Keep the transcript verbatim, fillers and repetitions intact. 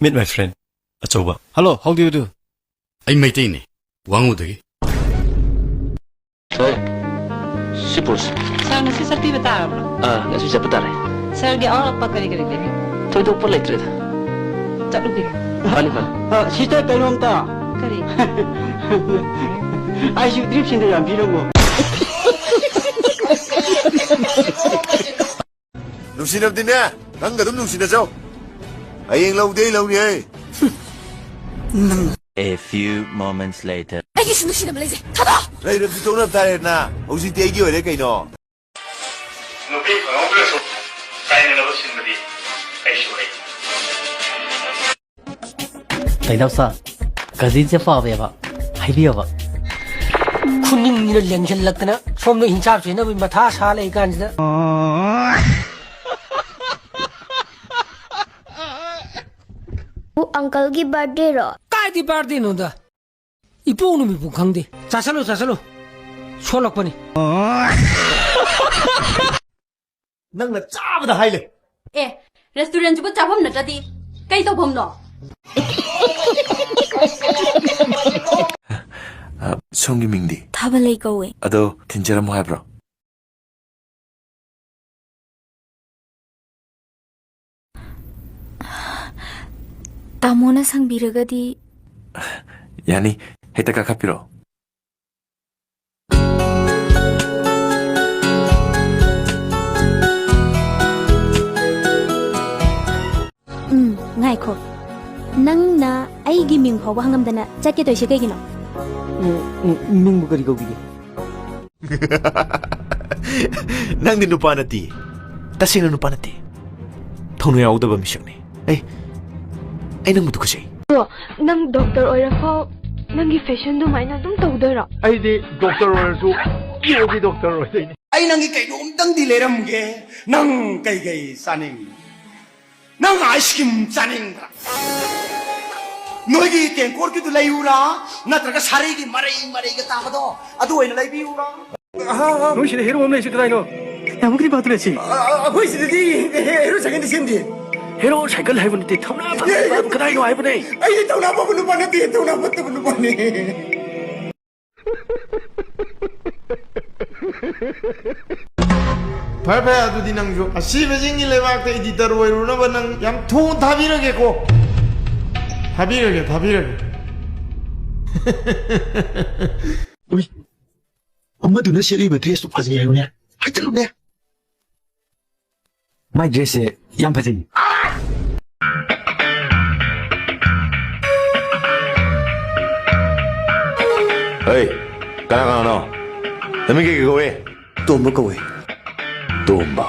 Meet my friend, ꯑꯆꯧꯕ꯫ Hello, how do you do? ꯑꯩ ꯃꯩꯇꯩꯅꯦ, ꯋꯥꯉꯨꯗꯒꯤ꯫ ꯁꯥꯔ, ꯁꯤ ꯄꯨꯜꯁꯦ꯫ ꯁꯥꯔ, ꯉꯁꯤ ꯆꯠꯄꯤꯕ ꯇꯥꯔꯕ꯭ꯔꯣ? ꯑꯥ, ꯉꯁꯤ ꯆꯠꯄ ꯇꯥꯔꯦ꯫ ꯁꯥꯔꯒꯤ ꯑꯋꯥꯠ ꯑꯄꯥ ꯀꯔꯤ ꯀꯔꯤ ꯂꯩꯕꯤ? ꯊꯣꯏꯗꯣꯛꯄ ꯂꯩꯇ꯭ꯔꯦꯗ꯫ ꯆꯠꯂꯨꯕꯤꯔꯣ꯫ ꯐꯅꯤ, ꯐꯅꯤ꯫ ꯑ, ꯁꯤꯁꯇꯔ, ꯀꯩꯅꯣꯝꯇ꯫ ꯀꯔꯤ? ꯑꯩꯁꯨ ꯗ꯭ꯔꯤꯞꯁꯤꯡꯗꯣ ꯌꯥꯝ ꯄꯤꯔꯝꯃꯣ꯫ ꯅꯨꯡꯁꯤꯅꯕꯗꯤꯅꯦ, ꯅꯪꯒ ꯑꯗꯨꯝ ꯅꯨꯡꯁꯤꯅꯖꯧ꯫ ꯍꯌꯦꯡ ꯂꯧꯗꯦ, ꯑꯩ ꯂꯧꯅꯤ, ꯍꯦ꯫ A few moments later. ꯑꯩꯒꯤꯁꯨ ꯅꯨꯡꯁꯤꯅꯕ ꯂꯩꯖꯩ꯫ ꯊꯥꯗꯣꯛ! ꯂꯩꯔꯕꯗꯤ ꯇꯣꯛꯅꯕ ꯇꯥꯔꯦꯗꯅ꯫ ꯍꯧꯖꯤꯛꯇꯤ ꯑꯩꯒꯤ ꯑꯣꯏꯔꯦ ꯀꯩꯅꯣ꯫ ꯅꯨꯄꯤ ꯐꯪꯍꯧꯗ꯭ꯔꯁꯨ ꯀꯥꯏꯅꯅꯕ ꯁꯤꯟꯕꯗꯤ ꯑꯩꯁꯨ ꯍꯩ꯫ ꯀꯩꯗꯧ ꯁꯥꯔ? ꯀꯖꯤꯟꯁꯦ ꯐꯕꯦꯕ꯫ ꯍꯥꯏꯕꯤꯌꯣꯕ꯫ ꯈꯨꯅꯤꯡꯁꯤꯅ ꯂꯦꯡꯁꯤꯜꯂꯛꯇꯅ ꯁꯣꯝꯗ ꯍꯤꯡꯆꯥꯞ ꯆꯦꯟꯅꯕꯒꯤ ꯃꯊꯥ ꯁꯥ ꯂꯩ ꯀꯥꯟꯁꯤꯗ꯫ ꯑꯣ, ꯑꯪꯀꯜꯒꯤ ꯕꯥꯔꯗꯦꯔꯣ? ꯀꯥꯏꯗꯤ ꯕꯥꯔꯗꯦꯅꯣꯗ? ꯏꯄꯣꯛ ꯅꯨꯃꯤꯠꯄꯨ ꯈꯪꯗꯦ꯫ ꯆꯥꯁꯜꯂꯨ, ꯆꯥꯁꯜꯂꯨ꯫ ꯁꯣꯜꯂꯛꯄꯅꯤ꯫ ꯅꯪꯅ ꯆꯥꯕꯗ ꯍꯥꯏꯂꯦ꯫ ꯑꯦ, ꯔꯦꯁꯇꯨꯔꯦꯟꯁꯤꯕꯨ ꯆꯥꯐꯝ ꯅꯠꯇ꯭ꯔꯗꯤ ꯀꯩ ꯇꯧꯐꯝꯅꯣ? ꯑ, ꯁꯣꯝꯒꯤ ꯃꯤꯡꯗꯤ? ꯊꯥꯕꯂꯩ ꯀꯧꯋꯦ꯫ ꯑꯗꯣ ꯊꯤꯟꯖꯔꯝꯃꯣ ꯍꯥꯏꯕ꯭ꯔꯣ? ꯇꯥꯃꯣꯅ ꯁꯪꯕꯤꯔꯒꯗꯤ꯫ ꯌꯥꯅꯤ, ꯍꯦꯛꯇ ꯀꯥꯈꯠꯄꯤꯔꯣ꯫ ꯎꯝ, ꯉꯥꯏꯈꯣ꯫ ꯅꯪꯅ ꯑꯩꯒꯤ ꯃꯤꯡ ꯐꯥꯎꯕ ꯍꯪꯉꯝꯗꯅ ꯆꯠꯀꯦ ꯇꯧꯔꯤꯁꯦ ꯀꯩꯒꯤꯅꯣ? ꯎꯝ, ꯎꯝ, ꯃꯤꯡꯕꯨ ꯀꯔꯤ ꯀꯧꯕꯤꯒꯦ? ꯅꯪꯗꯤ ꯅꯨꯄꯥ ꯅꯠꯇꯦ꯫ ꯇꯁꯦꯡꯅ ꯅꯨꯄꯥ ꯅꯠꯇꯦ꯫ ꯊꯧꯅꯥ ꯌꯥꯎꯗꯕ ꯃꯤꯁꯛꯅꯤ꯫ ꯑꯩ, ꯑꯩ ꯅꯪꯕꯨ ꯇꯨꯀꯠꯆꯩ꯫ ꯑꯗꯣ ꯅꯪ ꯗꯣꯛꯇꯔ ꯑꯣꯏꯔꯐꯥꯎ ꯅꯪꯒꯤ ꯐꯦꯁꯟ ꯑꯗꯨꯃꯥꯏꯅ ꯑꯗꯨꯝ ꯇꯧꯗꯣꯏꯔꯣ? ꯑꯩꯗꯤ ꯗꯣꯛꯇꯔ ꯑꯣꯏꯔꯁꯨ ꯌꯣꯒꯤ ꯗꯣꯛꯇꯔ ꯑꯣꯏꯗꯣꯏꯅꯤ꯫ ꯑꯩ ꯅꯪꯒꯤ ꯀꯩꯅꯣꯝꯇꯪꯗꯤ ꯂꯩꯔꯝꯒꯦ꯫ ꯅꯪ ꯀꯩꯀꯩ ꯆꯥꯅꯤꯡ? ꯅꯪ ꯑꯥꯏꯁ ꯀ꯭ꯔꯤꯝ ꯆꯥꯅꯤꯡꯕ꯭ꯔꯥ? ꯅꯣꯏꯒꯤ ꯇꯦꯡꯀꯣꯠꯀꯤꯗꯨ ꯂꯩꯌꯨꯔꯥ? ꯅꯠꯇ꯭ꯔꯒ ꯁꯥꯔꯩꯒꯤ ꯃꯔꯩ ꯃꯔꯩꯒ ꯇꯥꯕꯗꯣ, ꯑꯗꯨ ꯑꯣꯏꯅ ꯂꯩꯕꯤꯌꯨꯔꯥ? ꯅꯣꯏ ꯁꯤꯗ ꯍꯦꯔꯣ ꯑꯃ ꯂꯩꯔꯤꯁꯤ ꯀꯗꯥꯏꯅꯣ? ꯌꯥꯝ ꯀꯔꯤ ꯄꯥꯠꯇ ꯂꯩꯁꯤ? ꯑ-, ꯑ-, ꯑꯩꯈꯣꯏ ꯁꯤꯗꯗꯤ ꯍꯦ-, ꯍꯦꯔꯣ ꯁꯥꯏꯀꯜꯗꯤ ꯁꯦꯝꯗꯦ꯫ ꯍꯦꯔꯣ ꯁꯥꯏꯀꯜ ꯍꯥꯏꯕ ꯅꯠꯇꯦ, ꯊꯧꯅꯥ ꯐꯕ ꯅꯨꯄꯥꯗꯨ ꯀꯗꯥꯏꯅꯣ ꯍꯥꯏꯕꯅꯦ꯫ ꯑꯩꯗꯤ ꯊꯧꯅꯥ ꯐꯕ ꯅꯨꯄꯥ ꯅꯠꯇꯦ, ꯊꯧꯅꯥ ꯐꯠꯇꯕ ꯅꯨꯄꯥꯅꯦ꯫ ꯐꯔꯦ, ꯐꯔꯦ, ꯑꯗꯨꯗꯤ ꯅꯪꯁꯨ ꯑꯁꯤꯕꯁꯤꯡꯒꯤ ꯂꯩꯕꯥꯛꯇ editor ꯑꯣꯏꯔꯨꯅꯕ ꯅꯪ ꯌꯥꯝ ꯊꯨꯅ ꯊꯥꯕꯤꯔꯒꯦꯀꯣ꯫ ꯊꯥꯕꯤꯔꯒꯦ, ꯊꯥꯕꯤꯔꯒꯦ꯫ ꯎꯏ, ꯑꯃꯗꯨꯅ ꯁꯦꯠꯂꯤꯕ dress ꯇꯨ ꯐꯖꯩ ꯍꯥꯏꯕꯅꯦ꯫ ꯍꯥꯏꯖꯜꯂꯨꯅꯦ꯫ ꯃꯥꯏ dress ꯁꯦ ꯌꯥꯝ ꯐꯖꯩ꯫ ꯍꯩ, ꯀꯅꯥ ꯀꯅꯥꯅꯣ? ꯅꯃꯤꯡ ꯀꯩ ꯀꯧꯏ? ꯇꯣꯝꯕ ꯀꯧꯏ꯫ ꯇꯣꯝꯕ꯫